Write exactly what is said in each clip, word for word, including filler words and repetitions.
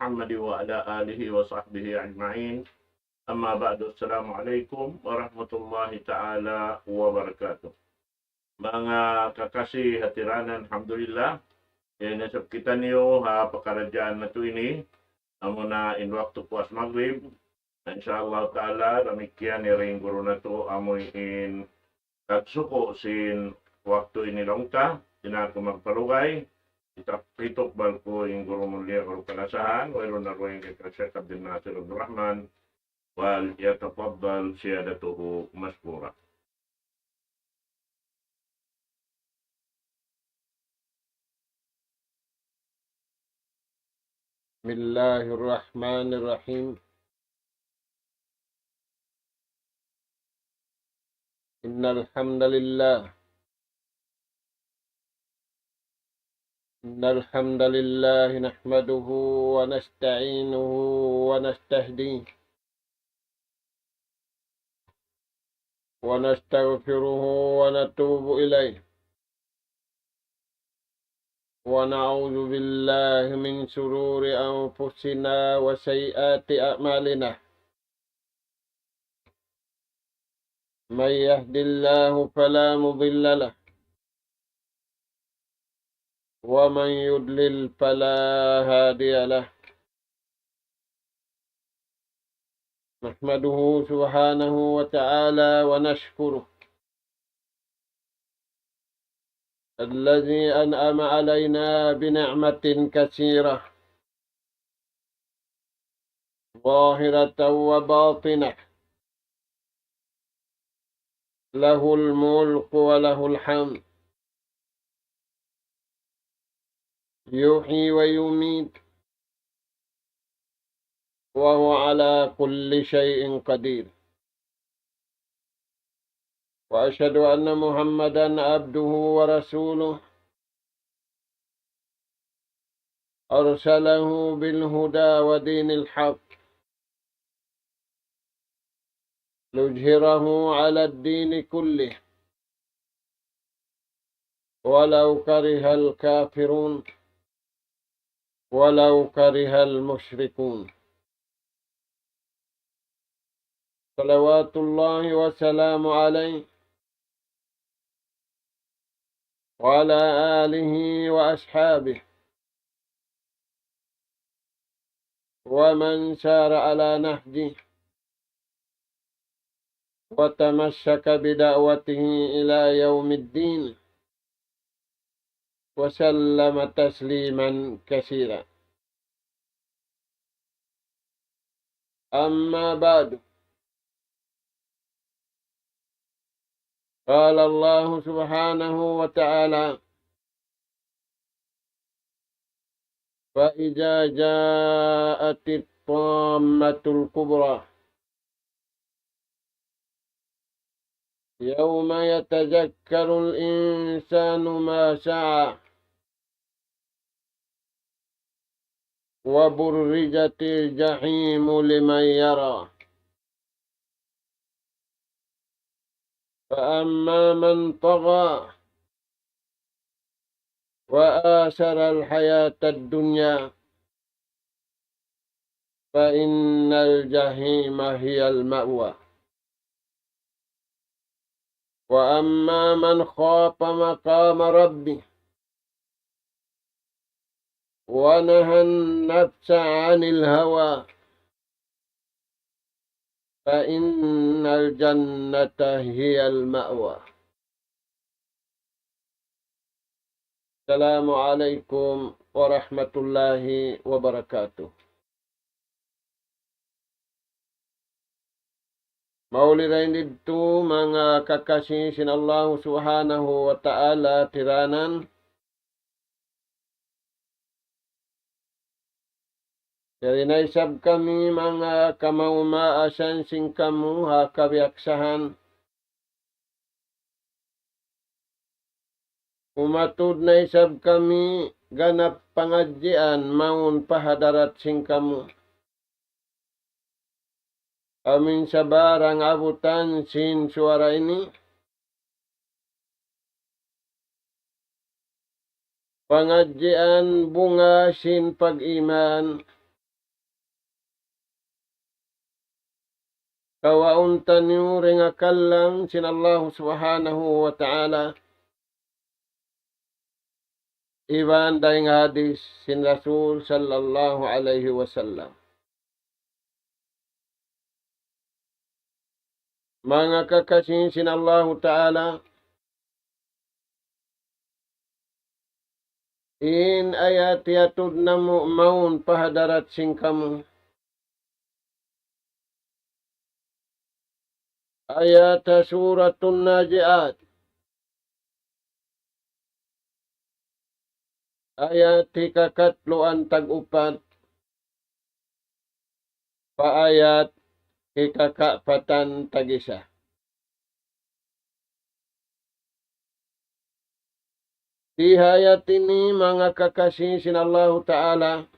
محمد وعلى آله وصحبه أجمعين. أما بعد، السلام عليكم ورحمة الله تعالى وبركاته. Manga kakasi ha tiranan, alhamdulillah. Yan na isab kitaniyu ha pakaradjaan natu' ini. Amuna in waktu puas magrib. Insha Allah Ta'ala, damikkiyan in guru natu' amu in kagsuku' sin waktu ini laung ta, di' na aku magparugay, hitukbal ku in guru mulia, guru kalasahan, wayruun na dugaing kay Sheikh Abdul Nasir Abdul Rahman, وليتفضل سيادته مشكورا. بسم الله الرحمن الرحيم. إن الحمد لله إن الحمد لله نحمده ونستعينه ونستهديه ونستغفره ونتوب إليه، ونعوذ بالله من شرور أنفسنا وسيئات أعمالنا. من يهد الله فلا مضل له، ومن يضلل فلا هادي له. نحمده سبحانه وتعالى ونشكره، الذي أنعم علينا بنعمة كثيرة ظاهرة وباطنة، له الملك وله الحمد، يحيي ويميت، وهو على كل شيء قدير. وأشهد أن محمدا عبده ورسوله، أرسله بالهدى ودين الحق ليظهره على الدين كله ولو كره الكافرون ولو كره المشركون. صلوات الله وسلامه عليه وعلى آله وأصحابه ومن سار على نهجه وتمسك بدعوته إلى يوم الدين، وسلم تسليما كثيرا. أما بعد، قال الله سبحانه وتعالى: فإذا جاءت الطامة الكبرى يوم يتذكر الإنسان ما سعى وبرزت الجحيم لمن يرى. فأما من طغى وآثر الحياة الدنيا فإن الجحيم هي المأوى. وأما من خاف مقام ربه ونهى النفس عن الهوى فإن الجنة هي المأوى. السلام عليكم ورحمة الله وبركاته. Mauli dayn didtu manga kakasi sin Allahu Subhanahu wa Ta'ala tiranan. Yari na isab kami manga kamaumaasan sin kamu ha kabiyaksahan. Umatud na isab kami ganap pangadjian mawn pa hadarat sin kamu. Amu in sabarang abutan sin suwara ini, pangadjian bunga sin pag-iman, Kawaun taniyu dayn ha kalang sin Allahu Subhanahu wa Ta'ala, iban dayn ha hadis sin Rasul sallallahu alayhi wasallam. Manga kakasi sin Allahu Ta'ala, in ayat tiyatud namu' mawn pa hadarat sin kamu. Ayat Suratun Nazi'at. Ayat hikakatluan tag-upat pa ayat hikakapatan tag-isa. Di ha ayat ini, manga kakasi sin Allahu Ta'ala,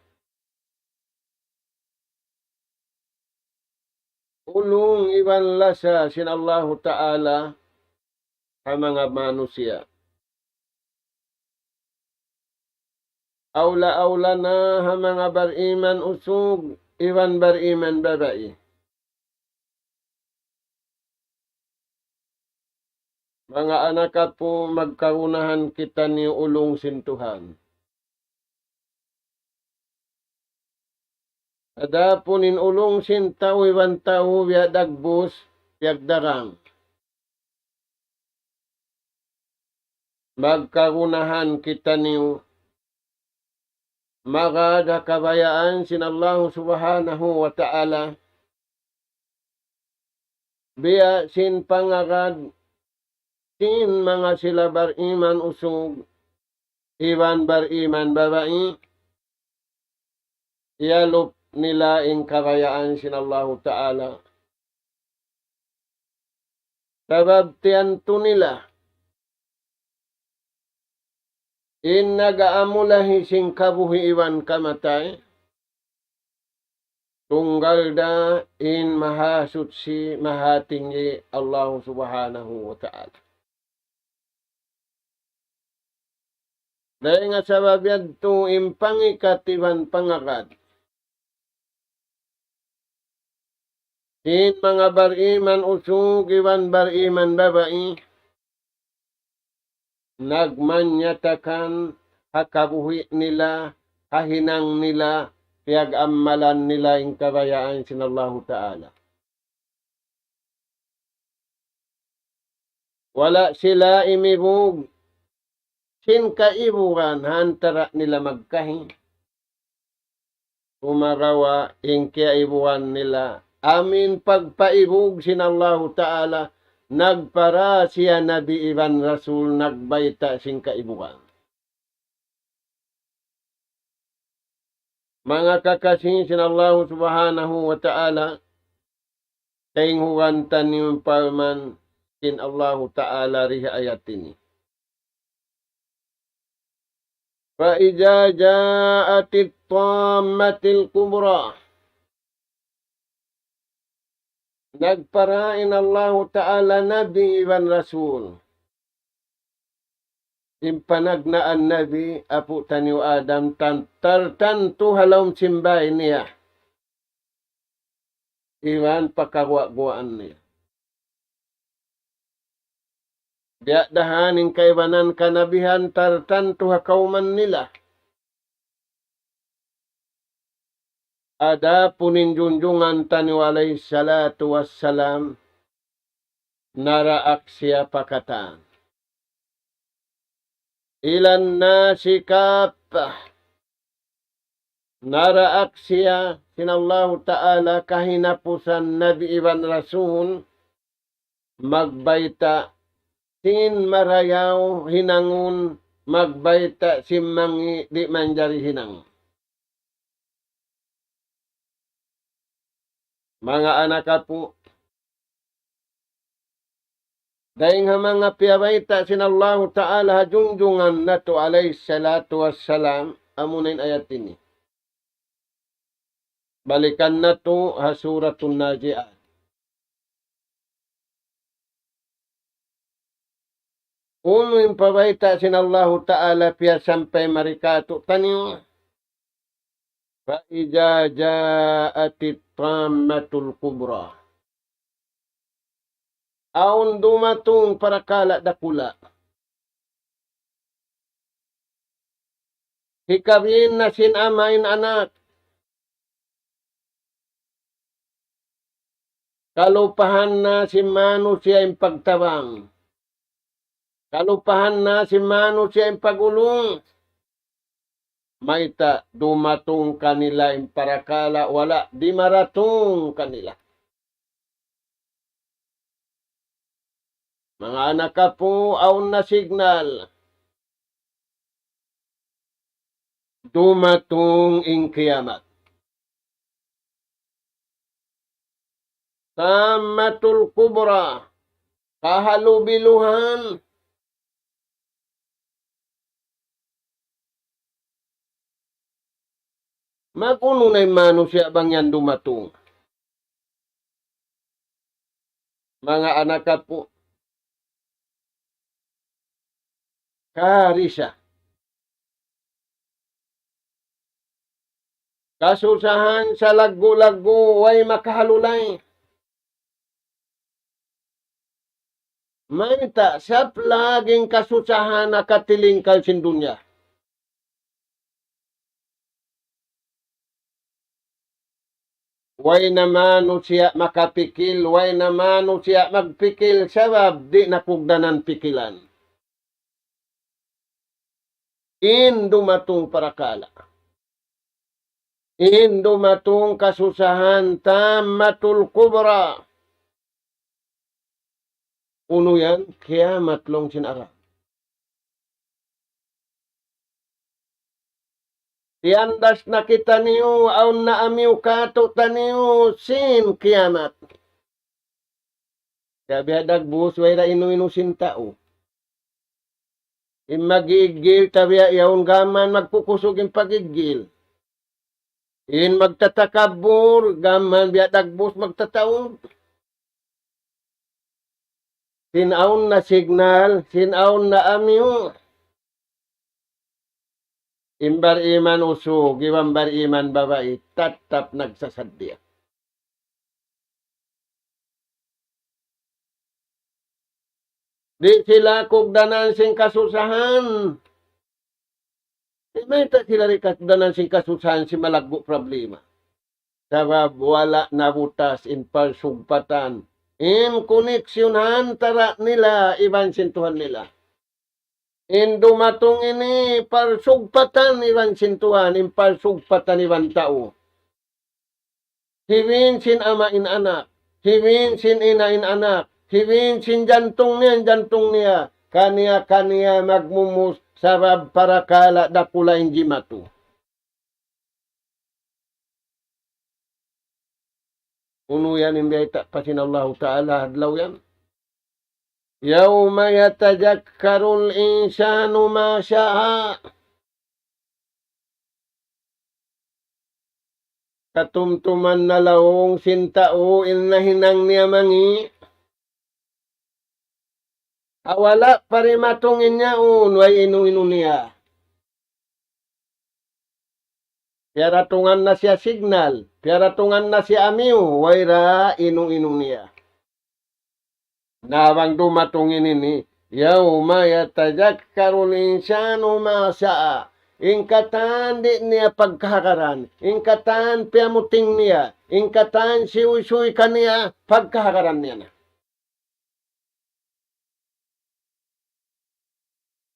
ulung iban lasa sin Allahu Ta'ala ha manga manusiya'. Awla-awla na ha manga bariman usug iban bariman babai. Manga anak apu', magkagunahan kitaniyu ulung sin Tuhan. Adapun in ulung sin tau iban tau biya' dagbus, piyagdarang. Magkagunahan kitaniyu magad ha kabayaan sin Allahu Subhanahu wa Ta'ala. Biya' sin pangagad sin manga sila bariman usug iban bariman babai, iyalup nila in kabayaan sin Allahu Ta'ala. Sabab tiyantu nila in nag-aamulahi sin kabuhi' iban kamatay, tunggal da in Mahasuchi, Mahatinggi Allahu Subhanahu wa Ta'ala. Dayn ha sabab yadtu in pangikat iban pangagad sin manga bariman usug iban bariman babai, nagmanyatakan ha kabuhi' nila, ha hinang nila, piyag-ammalan nila in kabayaan sin Allahu Ta'ala. Wala' sila imibug sin kaibugan ha antara' nila magkahi. Sumagawa' in kiyaibugan nila, amu in pagpaibug sin Allahu Ta'ala, nagpara siya nabi iban rasul, nagbayta' sin kaibugan. Manga kakasi sin Allahu Subhanahu wa Ta'ala, kainghugan taniyu in parman sin Allahu Ta'ala di ha ayat ini. فإذا جاءت الطامة الكبرى. Nagpara in Allahu Ta'ala nabi iban rasul. In panagnaan nabi, apu' taniyu Adam, tan-, tartantu ha lawm sin bāy niya iban pa kaguwa'-guwaan niya. Biya' da ha in kaibanan kanabihan tartantu ha kawman nila. Adapun in junjungan taniyu alayhi salatu wassalam, naraak siya pa katan. إلى الناس كافة. Naraak siya sin Allahu Ta'ala kahinapusan nabi iban rasul, magbayta' sin marayaw hinangun, magbayta' sin mangi' di' manjari hinangun. Manga anak apu', dayn ha manga piyabayta' sin Allahu Ta'ala ha junjungan natu' alayhi salatu wassalam, amuna in ayat ini. Balikan natu' ha Suratun Nazi'at. Unu in pabayta' sin Allahu Ta'ala piyasampay mari kātu'niyu? فإذا جاءت الطامة الكبرى. awn dumatung parakala' dakula'. Hikabin na sin ama' in anak. Kalupahan na sin manusiya' in pagtabang. Kalupahan na sin manusiya' in pag-ulung. Mayta' dumatung kanila in parakala', wala' dimaratung kanila. Manga anak apu', awn na signal. Dumatung in kiyamat. Tammatul Kubra, kahalubiluhan. Mag-unu na in manusiya' bang yan dumatung? Manga anak apu'. Karisa. Kasusahan salaggu'-laggu', way makahalulay. Mayta', saplag in kasusahan ha katilingkal sin dunya. Way na manusiya' makapikil, way na manusiya' magpikil, sabab di' na kugdanan pikilan. In dumatung parakala'. In dumatung kasusahan tammatul kubra. Unu yan? Kiyamat laung sin Arab. Tiyandas na kitaniyu, awn na amiyu katu'taniyu sin kiyamat. Kaya biya' dagbus, way ra inu-inu sin tau. In mag-iiggil, tabiya' yaun gaman magkukusug in pag-iggil. In magtatakabbur, gaman biya' dagbus magtataud. Sin awn na signal, sin awn na amiyu. In bar-iman usug, iban bar-iman babai, tattap nagsasaddiya. Di' sila kugdanan sin kasusahan. Di' mayta' sila di' kugdanan sin kasusahan, sin malaggu' problema. Sabab wala' nabutas in parsugpatan, in koneksyon ha antara' nila iban sin Tuhan nila. In dumatung ini parsugpatan iban sin Tuhan, in parsugpatan iban tau. Hibin sin ama' in anak, hibin sin ina' in anak, hibin sin jantung niya in jantung niya, kaniya-kaniya magmumus sabab parakala' dakula' in jimatu. Unu yan in biyayta' pa sin Allahu Ta'ala ha adlaw yan? يوم يتذكر الإنسان ما سعى. Katumtuman na laung sin tau in nahinang niya mangi'. Ha wala' pa dimatung in yaun, way inu-inu niya. Piyaratungan na siya signal, piyaratungan na siya amiyu, way ra inu-inu niya. Na bang dumatung ini ini, يوم يتذكر الإنسان ما سعى. In katan di' niya pagkahagaran, in katan piyamuting niya, in katan siyuy-siyuy kaniya, pagkahagaran niya na.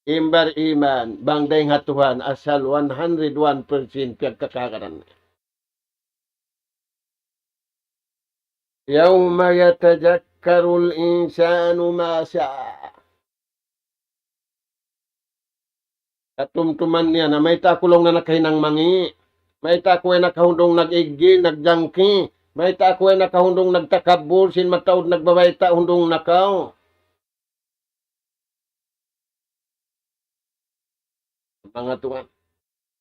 In bar-iman, bang dayn ha Tuhan, asal one hundred one percent piyagkakagaran. يوم يتذكر الإنسان ما سعى. Katumtuman niya na, mayta' aku laung na nakahinang mangi'. Mayta' aku way nakahundung nag-iggi, nagjangki. Mayta' aku way nakahundung nagtakabbul, sin mataud nagbabayta' hundung na kaw. Manga tuwan,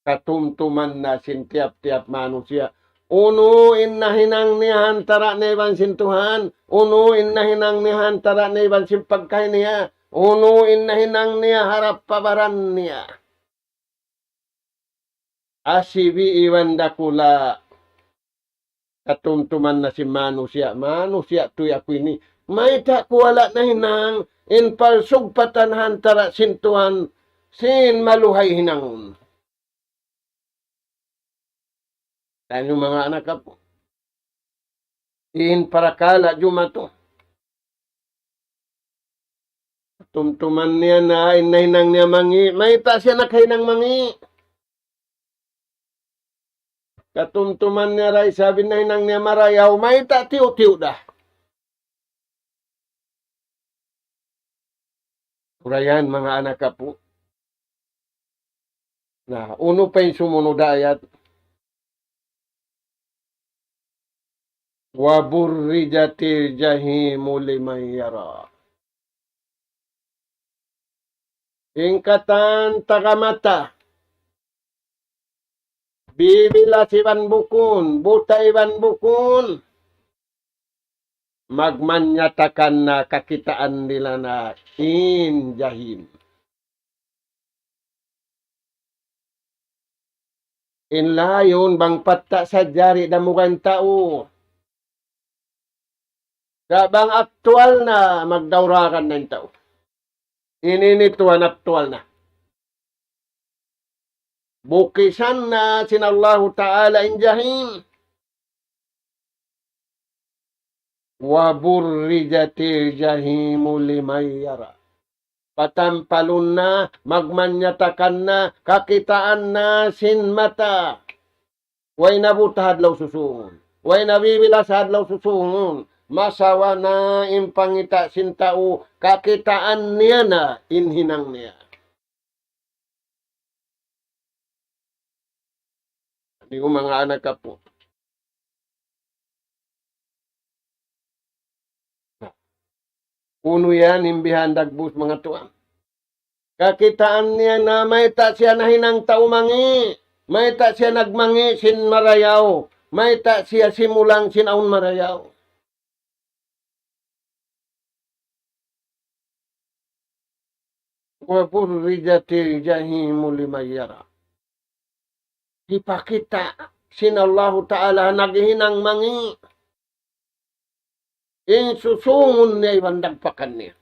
katumtuman na sin tiyap-tiyap manusiya'. Unu in nahinang niya ha antara' niya iban sin Tuhan, unu in nahinang niya ha antara' niya iban sin pagkahi niya, unu in nahinang niya harap pa baran niya. Asibi' iban dakula'. Katumtuman na sin manusiya', manusiya' tuy aku ini. Mayta' ku wala' nahinang in palsugpatan ha antara' sin Tuhan sin maluhay hinangun. Taniyu manga anak apu'. In parakala' jumatu. Tumtuman niya na in nahinang niya mangi', mayta' siya nakahinang mangi'. Katumtuman niya da isab in nahinang niya marayaw, mayta' tiyu'-tiyu' da. Urayan manga anak apu'. Na, unu pa in sumunud ayat? وبرزت الجحيم لمن يرى. In katan taga mata, bibilas iban bukun, buta iban bukun, magmanyatakan na kakitaan nila na in jahim. In layun bang patta' sadja di' damugan tau. Sa' bang aktual na, magdauragan na in tau. Ini, ini tuwan aktual na. Bukisan na sin Allahu Ta'ala in jahim. وبرزت الجحيم لمن يرى. Patampalun na, magmanyatakan na, kakitaan na sin mata. Way na buta ha adlaw susungun. Way na bibilas ha adlaw susungun. Masawa na in pangita' sin tau, kakitaan niya na in hinang niya. Ini ku manga anak apu'. Unu yan in bihan dagbus manga tuwan. Kakitaan niya na mayta' siya nahinang tau mangi', mayta' siya nagmangi' sin marayaw, mayta' siya simulang sin awn marayaw. وبرزت الجحيم لمن يرى. Hipakita' sin Allahu Ta'ala naghihinang mangi'. In susungun niya iban dagpakan niya.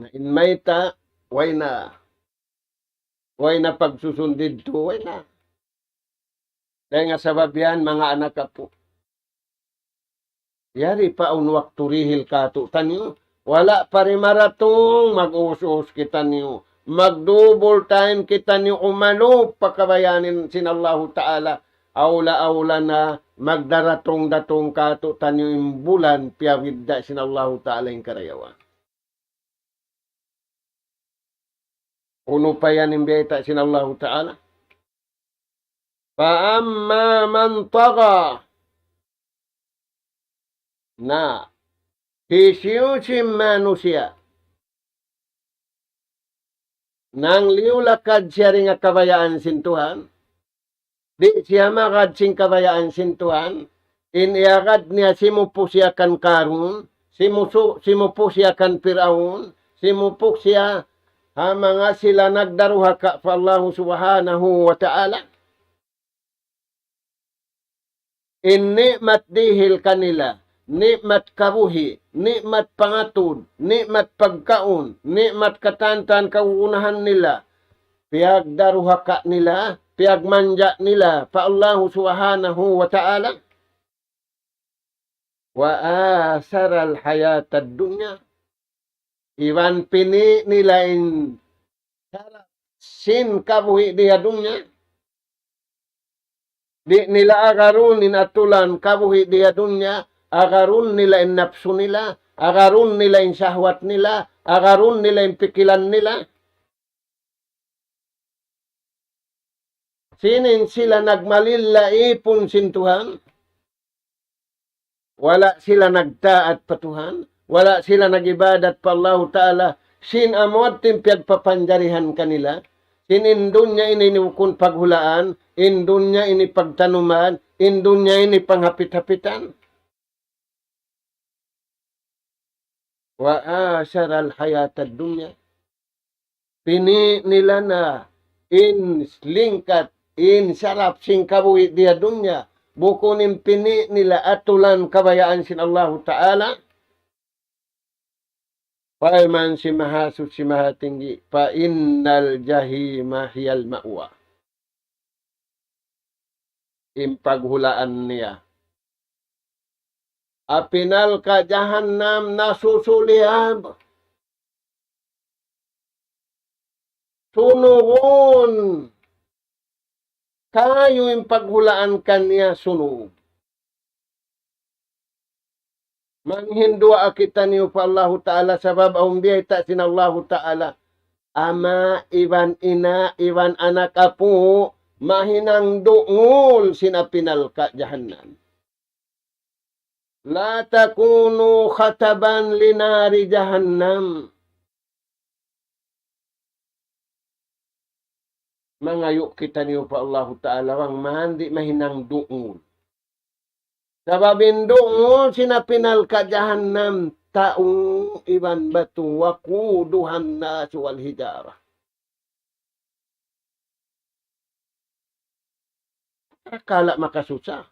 Na in mayta', way na, way na pagsusun didtu, way na. Dayn ha sabab yan, manga anak apu'. Yari pa awn waktu dihil kātu'niyu. Wala' pa ri maratung, mag-us-us kitaniyu. Mag-double time kitaniyu umalup pa kabayaan sin Allahu Ta'ala. Awla-awla na magdaratung-datung kātu'niyu in bulan piyabidda' sin Allahu Ta'ala in karayawan. Unu pa yan in biyayta' sin Allahu Ta'ala? فأما من طغى. Na, hisiyu-siyu in manusiya' nangliyu lakad siya dayn ha kabayaan sin Tuhan, di' siya magad sin kabayaan sin Tuhan, in iyagad niya simupu siya kan Karun, simusu-, simupu siya kan Piraun, simupu siya ha manga sila nagdaruhaka pa Allahu Subhanahu wa Ta'ala. In ni'mat dihil kanila, ni'mat kabuhi', ni'mat pangatud, ni'mat pagkaun, ni'mat katantan kagunahan nila, piyagdaruhaka nila, piyagmanja nila pa Allahu Subhanahu wa Ta'ala. وآثر الحياة الدنيا. Iban pini' nila in sarap sin kabuhi' di ha dunya. Di' nila agarun in atulan kabuhi' di ha dunya, agarun nila in napsu nila, agarun nila in sahwat nila, agarun nila in pikilan nila. Sin in sila nagmalilla ipun sin Tuhan, wala' sila nagtaat pa Tuhan, wala' sila nag-ibadat pa Allahu Ta'ala, sin amu yadtu in piyagpapanjarihan kanila, sin in dunya ini, ini bukun paghulaan, in dunya ini pagtanuman, in dunya ini panghapit-hapitan. وآثر الحياة الدنيا. Pini' nila na in lingkat, in sarap sin kabuhi' di ha dunya. bukun in pini' nila atulan kabayaan sin Allahu Ta'ala, parman sin Mahasuchi Mahatinggi, فإن الجحيم هي المأوى. In paghulaan niya. Api narka' jahannam nasusuliyab. Sunugun. Kayu in paghulaan kaniya sunug. Manghinduwaa kitaniyu pa Allahu Ta'ala sabab awn biyayta' sin Allahu Ta'ala. Ama' iban ina' iban anak apu' mahinang dungul sin api narka' jahannam. لا تكونوا خطبا لنار جهنم. Mangayu' kitaniyu pa Allahu Ta'ala bang man di' mahinang dungul. Sabab in dungul sin api narka' jahannam tau iban batu وقودها الناس والحجارة. Parakala' makasusa.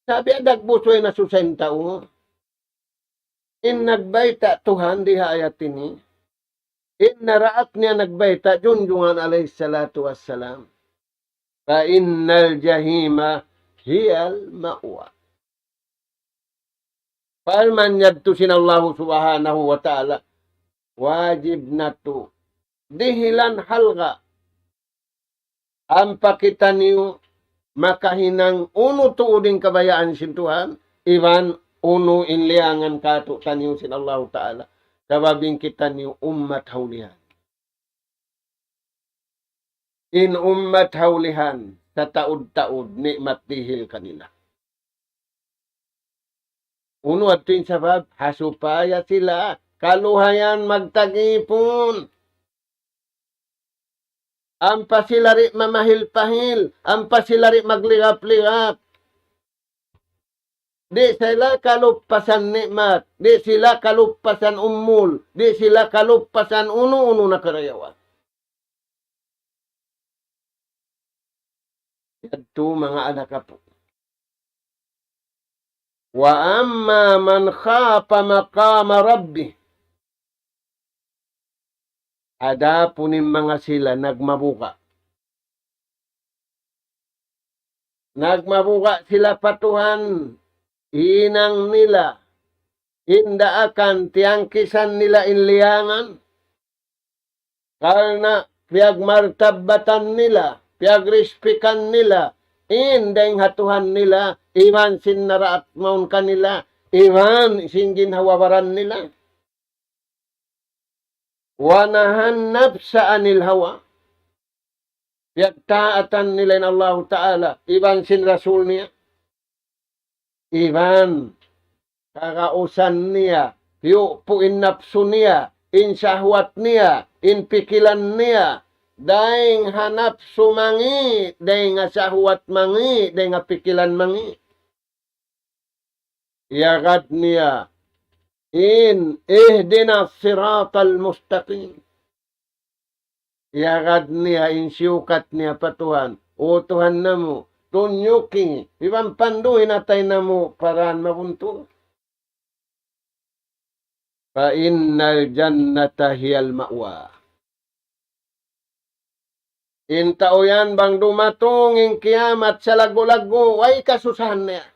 Sa' biya' dagbus way na susa in tau. In nagbayta' Tuhan di ha ayat ini. In naraak niya nagbayta' Junjungan alayhi salatu wassalam. فإن الجحيم هي المأوى. Parman yadtu sin Allahu Subhanahu wa Ta'ala, wajib natu' dihilan halga'. Ampa kitaniyu makahinang unu tuud in kabayaan sin Tuhan, iban unu in liyangan kātu'niyu sin Allahu Ta'ala. Sabab in kitaniyu ummat ha ulihan. In ummat ha ulihan, sataud-taud ni'mat dihil kanila. Unu yadtu in sabab, ha supaya sila kaluhayan magtagipun. Ampa sila di' mamahil-pahil, ampa sila di' magligap-ligap. Di' sila kalupasan ni'mat, di' sila kalupasan umul, di' sila kalupasan unu-unu na karayawan. Yadtu manga anak apu'. وأما من خاف مقام ربه. Adapun in manga sila nagmabuga'. Nagmabuga' sila pa Tuhan, hinang nila, in daakan tiyangkisan nila in liyangan, karna' piyagmartabbatan nila, piyagrispikan nila, in dayng ha Tuhan nila, iban sin naraak mawn kanila, iban sin ginhawa-baran nila. ونهى النفس عن الهوى. Piyagtaatan nila in Allahu Ta'ala, iban sin Rasul niya. Iban kagausan niya, piyupu' in napsu niya, in sahwat niya, in pikilan niya, dayng ha napsu mangi', dayng ha sahwat mangi', dayng ha pikilan mangi'. Iyagad niya in اهدنا الصراط المستقيم. Iyagad niya in siyukat niya pa Tuhan. O Tuhan namu', tunjuki, iban pandu' in atay namu' pa dān mabuntul. فإن الجنة هي المأوى. In tau yan bang dumatung in kiyamat salaggu'-laggu', way kasusahan niya.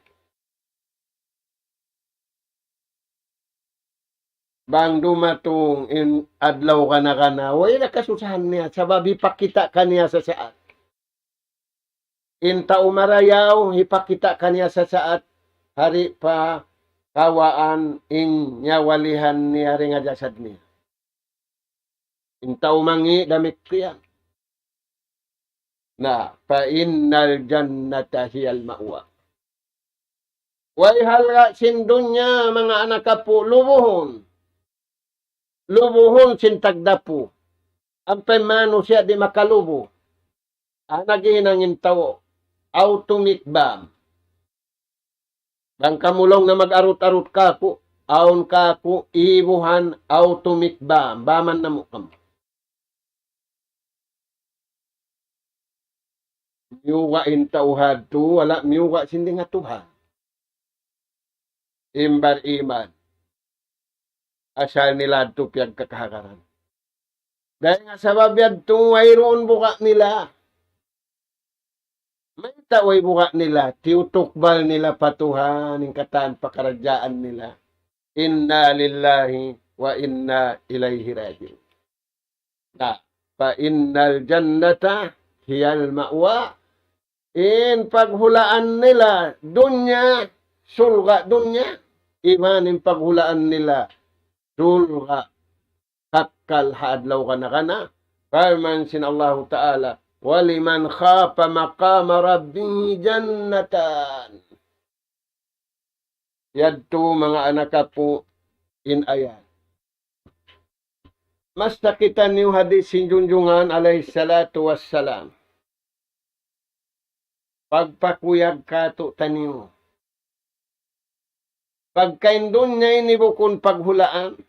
Bang dumatung in adlaw gana-gana, way na kasusahan niya, sabab hipakita' kaniya sasaat. In tau marayaw, hipakita' kaniya sasaat, hari pa kawaan in nyawalihan niya dayn ha jasad niya. In tau mangi' damikkiyan. Na, فإن الجنة هي المأوى. Way halga' sin dunya, manga anak apu', lubuhun. Lubuhun sin tagdapu. Ampa in manusiya' di' makalubu. Ana gihinang in tau, atomic bomb. Bang kamu laung na mag-arut-arut kāku', awn kāku' ibuhan atomic bomb, baman namu' kamu. Miyuga' in tau hadtu, wala' miyuga' sin dayn ha Tuhan. In bariman. Asal nila hadtu piyagkakahagaran. Dayn ha sabab yadtu, wayruun buga' nila. Mayta' way buga' nila, tiyutukbal nila pa Tuhan, in katan pakaradjaan nila. إنا لله وإنا إليه راجعون. Na, فإن الجنة هي المأوى. In paghulaan nila dunya, surga' dunya, iban in paghulaan nila surga' kakkal ha adlaw kana-kana. Parman sin Allahu Ta'ala, ولمن خاف مقام ربه جنتان. Yadtu manga anak apu' in ayat. Masa kitaniyu hadis sin Junjungan alayhi salatu wassalam. Pagpakuyag kātu'niyu. Pagka in dunya ini bukun paghulaan,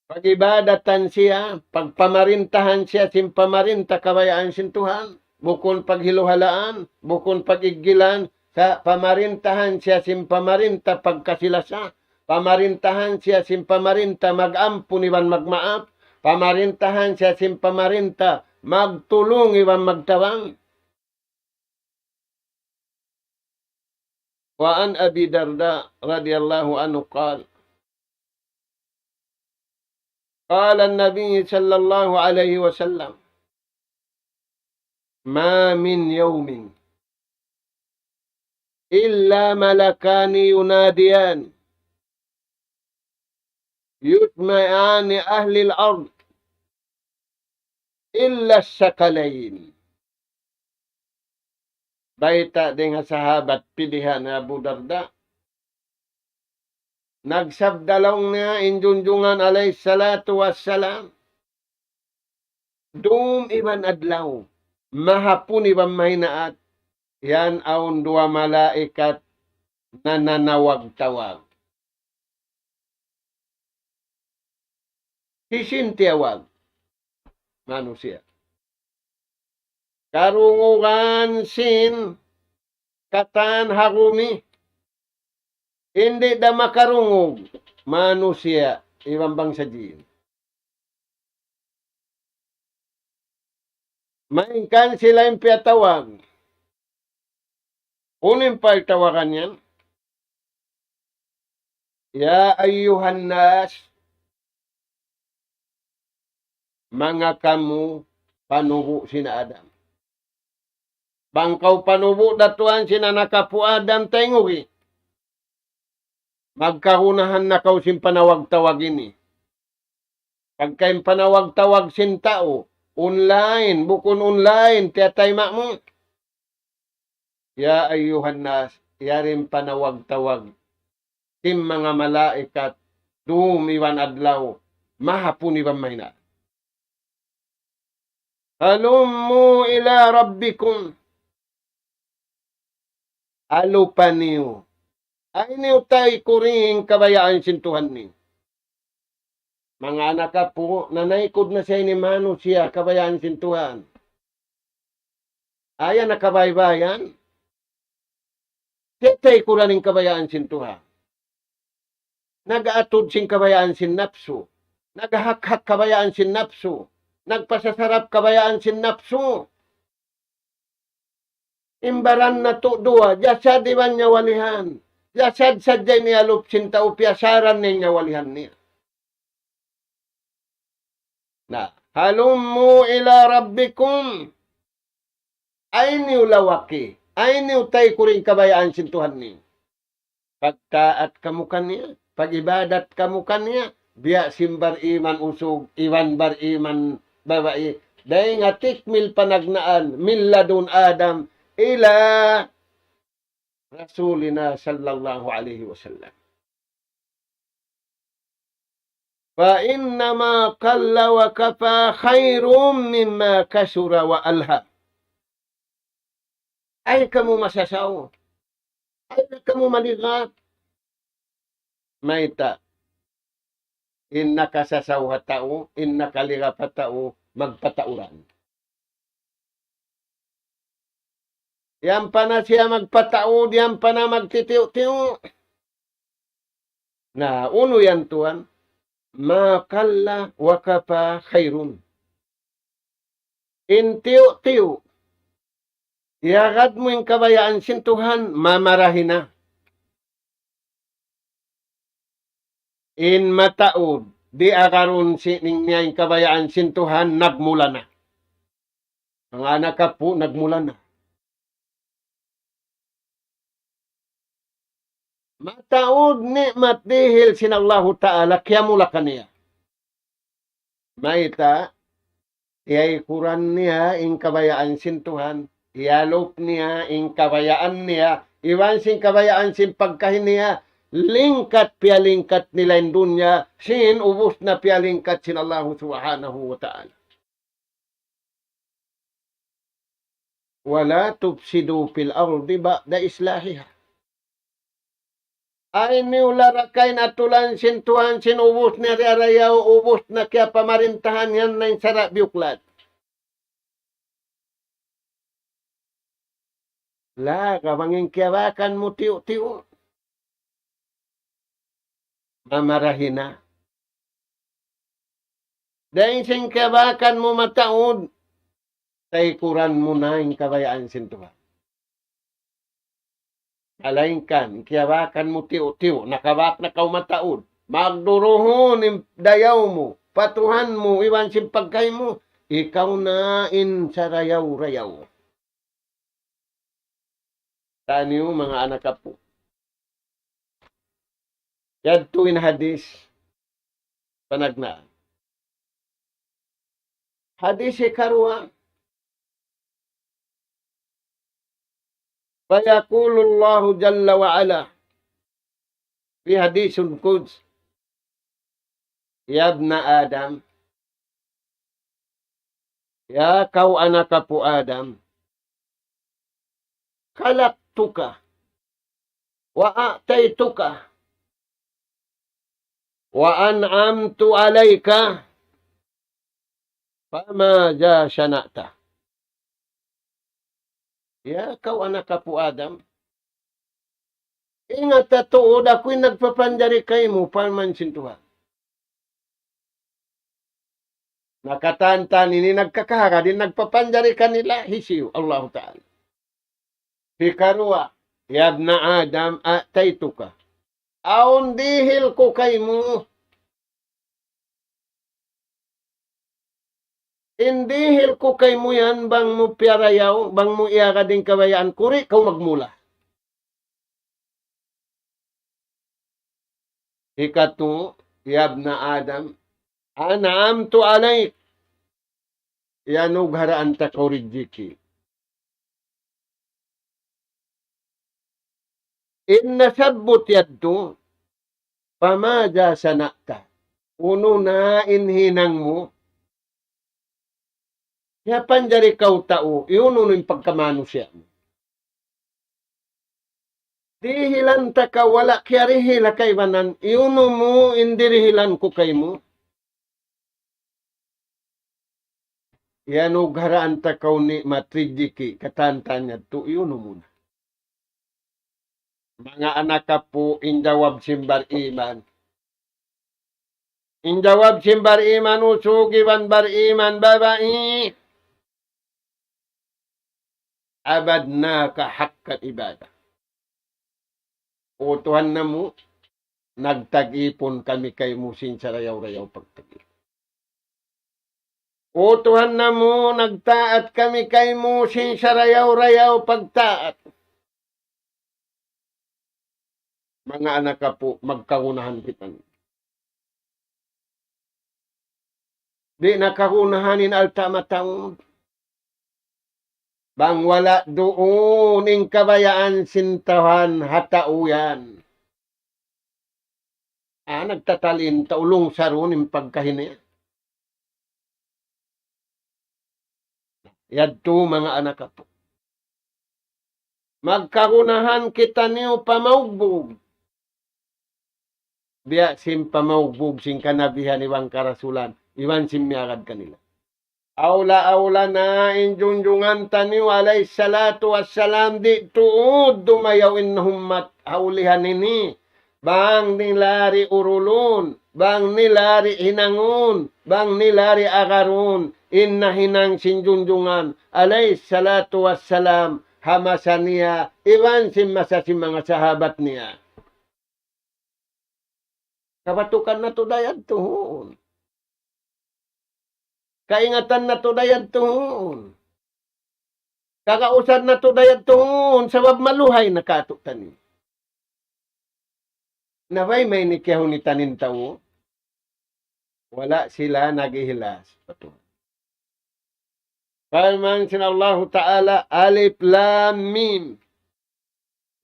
pag-ibadatan siya, pagpamarintahan siya sin pamarinta kabayaan sin Tuhan, bukun paghiluhalaan, bukun pag-iggilan, sa' pamarintahan siya sin pamarinta pagkasi-lasa, pamarintahan siya sin pamarinta mag-ampun iban magmaap, pamarintahan siya sin pamarinta magtulung iban magtabang. وعن أبي الدرداء رضي الله عنه قال، قال النبي صلى الله عليه وسلم: ما من يوم إلا ملكان يناديان يجمعان أهل الأرض إلا الثقلين. Bayta' dayn ha sahabat pilihan Abu Darda. Nagsabda laung niya in Junjungan alayhi salatu wassalam, dum iban adlaw, mahapun iban mahinaat, yan awn duwa malaikat nananawag-tawag. Hisiyu in tiyawag? Manusiya'. Karungugan sin katan ha gumi. Di' da makarungug manusiya' iban bangsa jin. Malayngkan sila in piyatawag. Unu in pagtawagan yan? يا أيها الناس, manga kamu panubu' sin Adam. Bang kaw panubu' da Tuhan sin anak apu' Adam, tayngug. Magkagunahan na kaw sin panawag-tawag ini. Pagka in panawag-tawag sin tau, online, bukun online, tiyatayma' mu. يا أيها الناس, yari in panawag-tawag sin manga malaikat, dum iban adlaw, mahapun iban mahinaat. هلموا إلى ربكم. Alupa niyu. Ayaw niyu taykuri in kabayaan sin Tuhan niyu. Manga anak apu', nanaykud na sa ini manusiya' kabayaan sin Tuhan. Ayaw na kabaybayan. Siya taykuran in kabayaan sin Tuhan. Nag-atud sin kabayaan sin napsu. Naghakhak kabayaan sin napsu. Nagpasasarap kabayaan sin napsu. In baran natu' duwa, jasad iban nyawalihan. Jasad sadja in iyalup sin tau, piyasaran niya in nyawalihan niya. Na, هلموا إلى ربكم. Ayaw niyu lawaki, ayaw niyu taykuri in kabayaan sin Tuhan niyu. Pagtaat kamu kaniya, pag-ibadat kamu kaniya, biya' sin bariman usug, iban bariman babai, dayn ha tikmil panagnaan, من لدن آدم إلى رسولنا صلى الله عليه وسلم. فإن ما قل وكفى خير مما كثر وألهى. Ayaw kamu masasaw. Ayaw kamu maligat. Mayta'? In nakasasaw ha tau, in nakaligap ha tau, magpatauran. Yan pa na siya magpataud, yan pa na magtitiyu'-tiyu'. Na, unu yan tuwan? ما قل وكفى خير. In tiyu'-tiyu', iyagad mu in kabayaan sin Tuhan, mamarahi na. In mataud, di' agarun sin niya in kabayaan sin Tuhan, nagmula na. Manga anak apu', nagmula na. Mataud ni'mat dihil sin Allahu Ta'ala, kiyamula kaniya. Mayta', iyaykuran niya in kabayaan sin Tuhan, iyalup niya in kabayaan niya, iban sin kabayaan sin pagkahi niya, lingkat piyalingkat nila in dunya, sin ubus na piyalingkat sin Allahu Subhanahu wa Ta'ala. ولا تفسدوا في الأرض بعد إصلاحها. Ayaw niyu larakayn atulan sin Tuhan sin ubus na diyarayaw, ubus na kiyapamarintahan, yan na in sara' biyuklad. Laga bang in kiyabakan mu tiyu'-tiyu'. Mamarahi na. Dayn sin kiyabakan mu mataud, taykuran mu na in kabayaan sin Tuhan. Malayngkan, kiyabakan mu tiyu'-tiyu', nakabak na kaw mataud. Magduruhun in dayaw mu, pa Tuhan mu, iban sin pagkahi mu, ikaw na in sarayaw-rayaw. Taniyu manga anak apu'. Yadtu in hadis panagnaan. Hadis hikaruwa, فيقول الله جل وعلا في حديث القدسي، يا ابن آدم, ya kaw anak apu' Adam, خلقتك وأعطيتك وأنعمت عليك فماذا صنعت؟ Ya kaw anak apu' Adam, ingat ha tuud aku in nagpapanjari kaymu, parman sin Tuhan. Na katan-katan ini nagkakahagad in nagpapanjari kanila, hisiyu, Allahu Ta'ala. Hikaruwa, يا ابن آدم أعطيتك. Awn dihil ku kaymu. In dihil ku kaymu yan, bang mu piyarayaw, bang mu iyagad in kabayaan ku, di' kaw magmula. Hikatu, يا ابن آدم أنعمت عليك. Iyanugharaan ta kaw rijiki. In nasabbut yadtu, فماذا صنعت؟ Unu na in hinang mu? Kiyapanjari kaw tau, unu in pagkamanusiya' mu? Dihilan ta kaw wala' kiyarihil ha kaibanan, unu mu in dirihilan ku kaymu? Iyanugharaan ta kaw ni'mat rijiki, katan-katan yadtu, unu mu na? Manga anak apu', in jawab sin bariman. In jawab sin bariman usug iban bariman babai, عبدناك حق العبادة. O Tuhan namu', nagtag-ipun kami kaymu sin sarayaw-rayaw pagtag-ipun. O Tuhan namu', nagtaat kami kaymu sin sarayaw-rayaw pagtaat. Manga anak apu', magkagunahan kita. Di' na kagunahan in alta' mataud. Bang wala' duun in kabayaan sin Tuhan ha tau yan. Ah, nagtatalin ta ulung sarun in pagkahi niya. Yadtu manga anak apu'. Magkagunahan kitaniyu pa maugbug. Biya' sin pa maugbug sin kanabihan iban karasulan, iban sin miyagad kanila. Awla-awla na in junjungan taniyu alayhi salatu wassalam di' tuud dumayaw in hummat ha ulihan ini. Bang nila di' urulun, bang nila di' hinangun, bang nila di' agarun, in nahinang sin junjungan alayhi salatu wassalam ha masa niya, iban sin masa sin manga sahabat niya. Kabatukan natu' da yadtu huun. Kaingatan natu' da yadtu huun. Kagausan natu' da yadtu huun, sabab maluhay na katu'taniyu. Na bay may nikiyahun ni tanin tau, wala' sila nag-ihlas. Patu. Parman sin Allahu Ta'ala, Alif Lam Mim.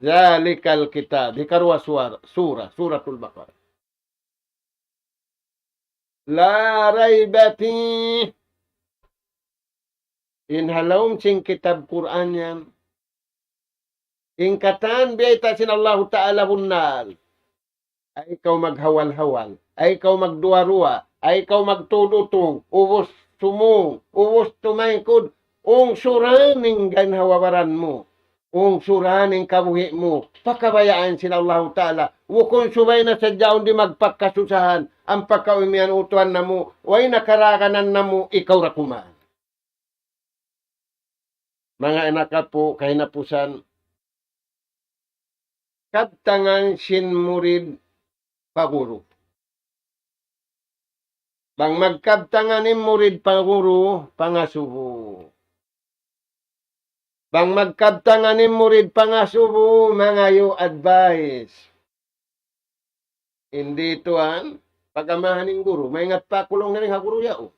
ذلك الكتاب. Hikaruwa suwar-, sura, Suratul Baqarah. لا ريب فيه. In ha lawm sin kitab Qur'an yan. In katan biyayta' sin Allahu Ta'ala bunnal. Ay kaw maghawal-hawal. Ay kaw magduwa-ruwa. Ay kaw magtudutung. Ubus sumung. Ubus tumaykud. Ungsuran in ginhawa-baran mu. Ungsuran in kabuhi' mu. Pakabayaan sin Allahu Ta'ala. Bukun subay na sadja awn di' magpakasusahan. Ampa kaw imiyan utuhan namu'. Way na karaganan namu' ikaw ra kuman. Manga anak apu', kahinapusan, kabtangan sin murid pa guru. Bang magkabtangan in murid pa guru, pangasubu. Bang magkabtangan in murid pangasubu, mangayu' advice. Hindi tuwan, pag-amahan in guru, maingat pa aku laung niya ha guru yaun.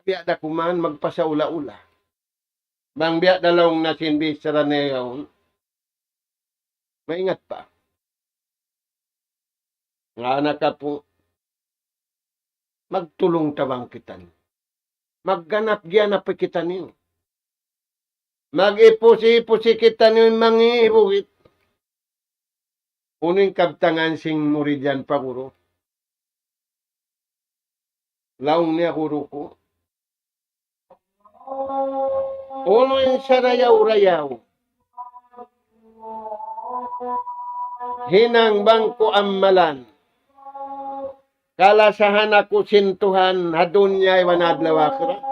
Biya' da kuman magpasaula-ula. Bang biya' da laung na sin bichara niya yaun, maingat pa. Manga anak apu', magtulung-tabang kitaniyu. Magganap-giyanap kitaniyu. Mag-ipusi-ipusi kitaniyu mangi' buhit. Unu in kabtangan sin murid yan pa guru? Laung niya, guru ku, unu in sarayaw-rayaw hinang bang ku ammalan, kalasahan aku sin Tuhan ha dunya iban adlaw akhirat.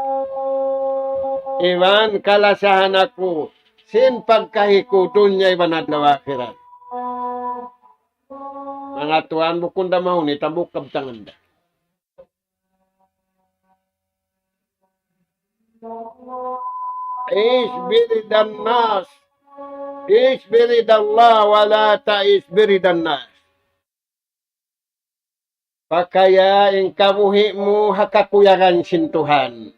Iban kalasahan aku sin pagkahi ku dunya iban adlaw akhirat. Manga tuwan, bukun da mahunit, hambuuk kabtangan da. عش برضا الناس. عش برضا الله ولا تعش برضا الناس. Pakaya in kabuhi' mu ha kakuyagan sin Tuhan.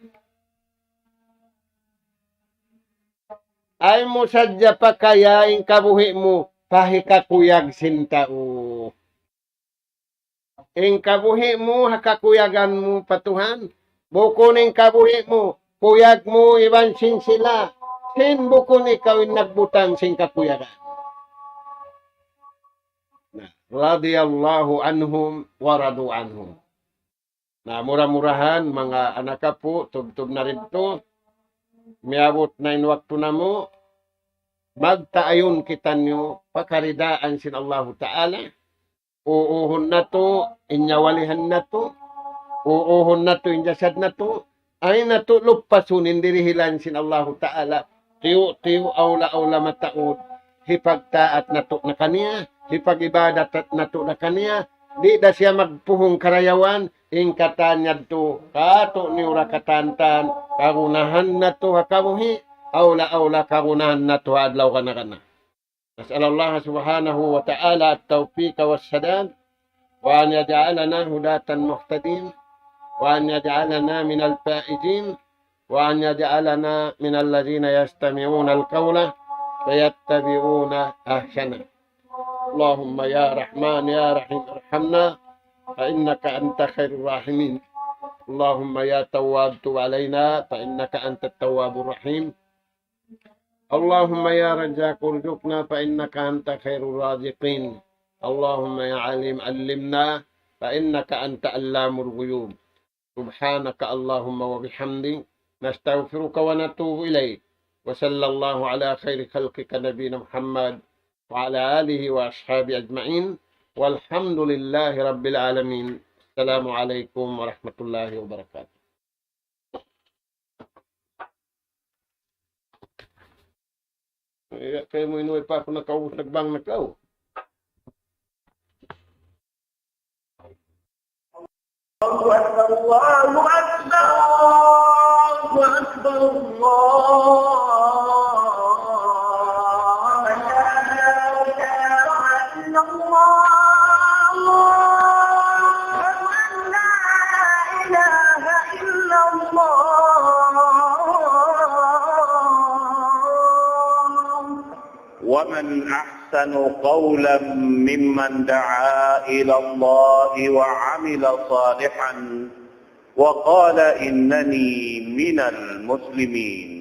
Ayaw mu sadja pakaya in kabuhi' mu pa hikakuyag sin tau. In kabuhi' mu ha kakuyagan mu pa Tuhan. Bukun in kabuhi' mu, kuyag mu iban sin sila. Sin bukun ikaw in nagbutang sin kakuyagan. Na, رضي الله عنهم ورضوا عنه. Na, mura-murahan, manga anak apu', tubtub na rin tu, miyabut na in waktu namu', magtaayun kitaniyu pa karidaan sin Allahu Ta'ala, uuhun natu', in nyawalihan natu', uuhun natu', in jasad natu', ayaw natu' lupasun in dirihilan sin Allahu Ta'ala, tiyu'-tiyu', awla-awla mataud, hipagtaat natu' na kaniya, hipag-ibadat natu' na kaniya, di' da siya magpuhung karayawan, in katan yadtu, katu' niyu ra katantan, kagunahan natu' ha kabuhi', awla-awla kagunahan natu' ha adlaw kana-kana. نسأل الله سبحانه وتعالى التوفيق والسداد، وأن يجعلنا هداة مهتدين، وأن يجعلنا من الفائزين، وأن يجعلنا من الذين يستمعون القول فيتبعون أحسنه. اللهم يا رحمن يا رحيم ارحمنا فإنك أنت خير الراحمين. اللهم يا تواب تب علينا فإنك أنت التواب الرحيم. اللهم يا رزاق ارزقنا فإنك أنت خير الرازقين. اللهم يا عليم علمنا. فإنك أنت علام الغيوب. سبحانك اللهم وبحمدك، نستغفرك ونتوب إليك. وصلى الله على خير خلقك نبينا محمد وعلى آله وأصحابه أجمعين. والحمد لله رب العالمين. السلام عليكم ورحمة الله وبركاته. Eh, kamu ini pa aku nak kau nak bang nak kau. الله أكبر، الله أكبر، الله أكبر، الله أكبر. أشهد أن لا إله إلا الله. أشهد أن لا إله إلا الله. ومن أحسن قولا ممن دعا إلى الله وعمل صالحا وقال إنني من المسلمين.